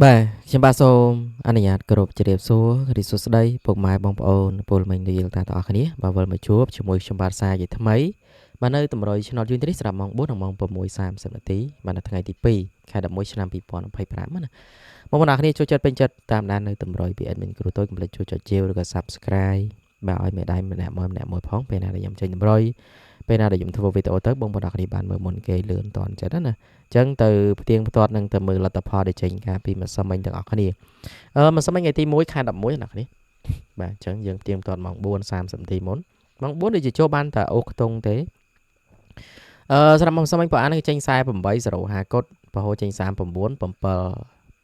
បាទខ្ញុំបាទសូមអនុញ្ញាតគោរពជម្រាបសួររីសួស្តីពុកម៉ែបងប្អូនពលមិញរៀលតាទាំងអស់គ្នាបាទវិលមកជួបជាមួយខ្ញុំបាទសាជាថ្មីបាទនៅតម្រុយឆ្នោតយូននេះសម្រាប់ម៉ោង4ដល់ម៉ោង6:30នាទីបាទនៅថ្ងៃទី2ខែ11ឆ្នាំ2025ណាបងប្អូនអរគ្នាចូលចិត្តពេញចិត្តតាមដាននៅតម្រុយពី admin គ្រូតូចកុំភ្លេចជួយចុចជាវឬក៏ Subscribe បាទឲ្យមេដៃម្នាក់មួយម្នាក់មួយផងពេលណាដែលខ្ញុំចេញតម្រុយពេលណាដែលខ្ញុំធ្វើវីដេអូទៅបងប្អូនអរគ្នាបានមើលមុនគេលឿនតន់ចិត្តណាអញ្ចឹងទៅផ្ទៀងផ្ទាត់នឹងទៅមើលលទ្ធផលដែលចេញកាលពីម្សិលមិញទាំងអស់គ្នាម្សិលមិញថ្ងៃទី1ខែ11ណាគ្នាបាទអញ្ចឹងយើងផ្ទៀងផ្ទាត់ម៉ោង4:30នាទីមុនម៉ោង4ដូចជាចូលបានតែអូខ្ទង់ទេសម្រាប់ម្សិលមិញប្រអានគឺចេញ48 05កុដបហូចេញ39 7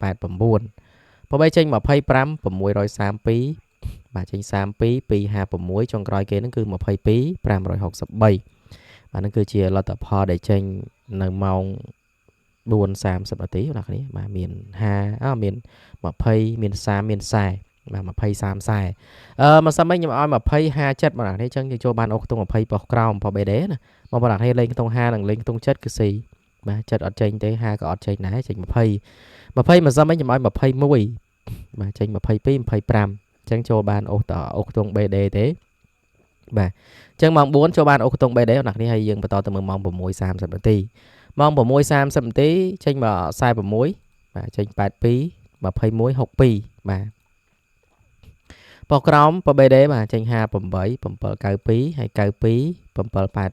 89 8ចេញ25 632បាទចេញ32 256ចុងក្រោយគេហ្នឹងគឺ22 563បាទហ្នឹងគឺជាលទ្ធផលដែលចេញនៅម៉ោង4:30នាទីបងប្អូនបាទមាន5អមាន20មាន30មាន40បាទ20 30 40ម្សិលមិញខ្ញុំឲ្យ20 57បងប្អូនអញ្ចឹងយើងចូលបានអូខ្ទង់20ប៉ុស្ក្រោមប៉ុ BD ណាបងប្អូនលេងខ្ទង់5និងលេងខ្ទង់7គឺ C បាទចិត្តអត់ចេញទេ5ក៏អត់ចេញដែរចេញ20 20ម្សិលមិញខ្ញុំឲ្យ21បាទចេញ22 25អញ្ចឹងចូលបានអូតអូខ្ទង់ BD ទេបាទអញ្ចឹងម៉ោង4ចូលបានអូខ្ទង់ BD បងប្អូនហើយយើងបន្តទៅមើលម៉ោង6:30នាទីម៉ោង6:30នាទីចេញមក46បាទចេញ82 21 62បាទប៉ុស្ក្រោមប៉ុ BD បាទចេញ58 792ហើយ92 78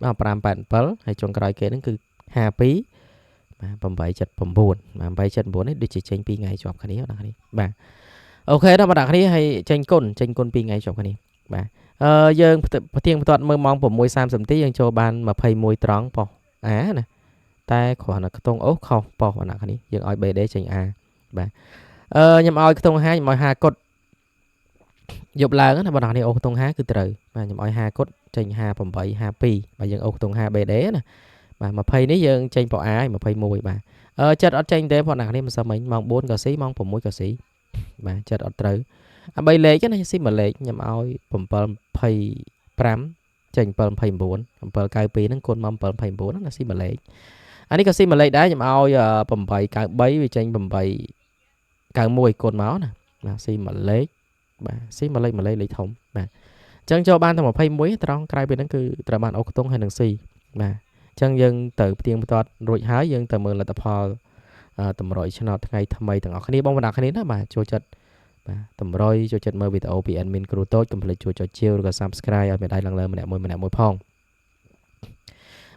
587ហើយចុងក្រោយគេហ្នឹងគឺ52បាទ879បាទ879នេះដូចជាចេញ2ថ្ងៃជាប់គ្នាបងប្អូនបាទអូខេដល់បងប្អូនហើយចេញគុណ2ថ្ងៃជាប់គ្នាបាទយើងផ្ទៀងផ្ទាត់មើលម៉ោង6:30នាទីយើងចូលបាន21ត្រង់ប៉ុស្អាណាតែគ្រាន់តែខ្ទង់អូសខុសប៉ុស្បងប្អូននេះយើងឲ្យ BD ចេញ A បាទខ្ញុំឲ្យខ្ទង់5ខ្ញុំឲ្យ5កុដយប់ឡើងណាបងប្អូននេះអូសខ្ទង់5គឺត្រូវបាទខ្ញុំឲ្យ5កុដចេញ58 52បាទយើងអូសខ្ទង់5 BD ណាបាទ20នេះយើងចេញប៉ុ A 21បាទចិត្តអត់ចេញទេបងប្អូននេះម្សិលមិញម៉ោង4ក៏ស៊ីម៉ោង6ក៏ស៊ីបាទចិត្តអត់ត្រូវអា3លេខណាស៊ីមួយលេខខ្ញុំឲ្យ7:25ចេញ7:29 7:92ហ្នឹងគុណមក7:29ណាស៊ីមួយលេខអានេះក៏ស៊ីមួយលេខដែរខ្ញុំឲ្យ8:93វាចេញ8:91គុណមកណាបាទស៊ីមួយលេខបាទស៊ីមួយលេខមួយលេខលេខធំបាទអញ្ចឹងចូលបានតែ21ត្រង់ក្រៅពីហ្នឹងគឺត្រូវបានអូខ្ទង់ហើយនឹងស៊ីបាទអញ្ចឹងយើងទៅផ្ទៀងផ្ទាត់រួចហើយយើងទៅមើលលទ្ធផលតម្រុយឆ្នោតថ្ងៃថ្មីទាំងអស់គ្នាបងប្អូនគ្នាណាបាទចូលចិត្តបាទតម្រុយចូលចិត្តមើលវីដេអូពី admin គ្រូតូចកុំភ្លេចជួយចុចជាវឬក៏ Subscribe ឲ្យមេដៃឡើងលើម្នាក់មួយម្នាក់មួយផង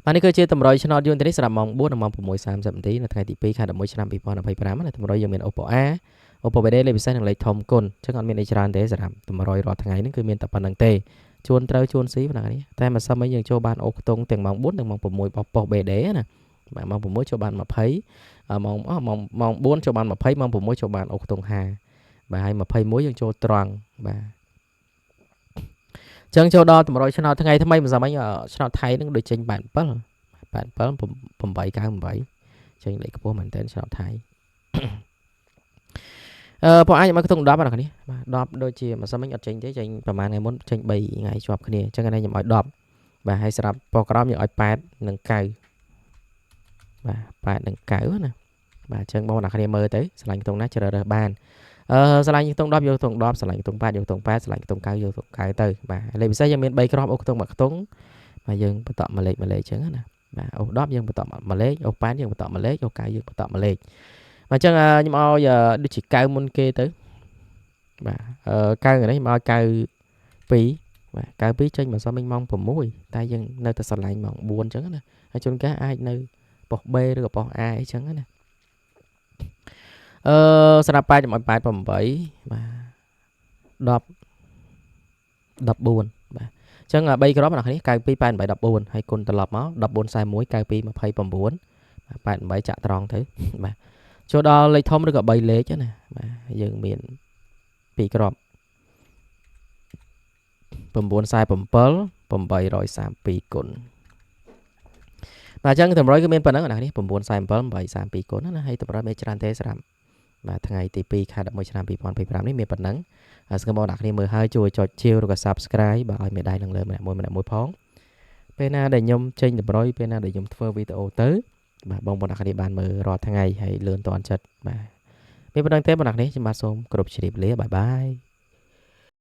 បាទនេះគឺជាតម្រុយឆ្នោតយួននេះសម្រាប់ម៉ោង4ដល់ម៉ោង6:30នាទីនៅថ្ងៃទី2ខែ11ឆ្នាំ2025ណាតម្រុយយើងមាន Oppo A Oppo BD លេខពិសេសនិងលេខធំគុណអញ្ចឹងអត់មានអីច្រើនទេសម្រាប់តម្រុយរាល់ថ្ងៃនេះគឺមានតែប៉ុណ្្នឹងទេជួនត្រូវជួនស៊ីបងប្អូនតែម្សិលមិញយើងចូលបានអូខ្ទង់ទាំងម៉ោង4និងម៉ោង6ប៉ុស្ BD ណាបាទម៉ោង6ចូលបាន20ម៉ោងម៉ោង4ចូលបាន20ម៉ោង6ចូលបានអូខ្ទង់5បាទហើយ21យើងចូលត្រង់បាទអញ្ចឹងចូលដល់តម្រុយឆ្នោតថ្ងៃថ្មីម្សិលមិញឆ្នោតថៃនឹងដូចចេញ87 87 898ចេញលេខខ្ពស់មែនតើឆ្នោតថៃពួកអាចមកខ្ទង់10បងប្អូនបាទ10ដូចជាម្សិលមិញអត់ចេញទេចេញប្រហែលថ្ងៃមុនចេញ3ថ្ងៃជាប់គ្នាអញ្ចឹងនេះខ្ញុំឲ្យ10បាទហើយសម្រាប់ប៉ុក្រោមយើងឲ្យ8និង9បាទ8និង9ណាបាទអញ្ចឹងបងប្អូនគ្នាមើលទៅឆ្លាញ់ខ្ទង់ណាជ្រើសរើសបានឆ្លាញ់ខ្ទង់10យកខ្ទង់10ឆ្លាញ់ខ្ទង់8យកខ្ទង់8ឆ្លាញ់ខ្ទង់9យកខ្ទង់9ទៅបាទលេខពិសេសយើងមាន3គ្រាប់អូខ្ទង់1ខ្ទង់បាទយើងបន្តមួយលេខមួយលេខអញ្ចឹងណាបាទអូ10យើងបន្តមួយលេខអូ8យើងបន្តមួយលេខអូ9យើងបន្តមួយលេខបាទអញ្ចឹងខ្ញុំឲ្យដូចជា9មុនគេទៅបាទ9នេះខ្ញុំឲ្យ92បាទ92ចេញមកសមមិញម៉ោង6តែយើងនៅតែស្រឡាញ់ម៉ោង4អញ្ចឹងណាហើយជួនកាលអាចនៅប៉ុស្ B ឬក៏ប៉ុស្ A អីចឹងណាសម្រាប់8ខ្ញុំឲ្យ88បាទ10 14បាទអញ្ចឹង3គ្រាប់អ្នកនេះ92 88 14ហើយគុណត្រឡប់មក14 41 92 29បាទ88ចាក់ត្រង់ទៅបាទចូលដល់លេខធំឬក៏3លេខណាបាទយើងមាន2គ្រាប់947 832គុណបាទអញ្ចឹងតម្រុយគឺមានប៉ុណ្ណឹងណានេះ947 832គុណណាហើយតម្រុយមានច្រើនទេសម្រាប់បាទថ្ងៃទី2ខែ11ឆ្នាំ2025នេះមានប៉ុណ្ណឹងសង្ឃឹមបងប្អូនគ្នាមើលហើយជួយចុចជាវឬក៏ Subscribe បាទឲ្យមេដៃឡើងលើម្នាក់មួយម្នាក់មួយផងពេលណាដែលខ្ញុំចេញតម្រុយពេលណាដែលខ្ញុំធ្វើវីដេអូទៅបាទបងប្អូនគ្នាបានមើលរាល់ថ្ងៃហើយលឿនតាន់ចិត្តបាទ មានប៉ុណ្្នឹងទេបងប្អូនខ្ញុំបាទសូមគោរពជម្រាបលាបាយបាយ។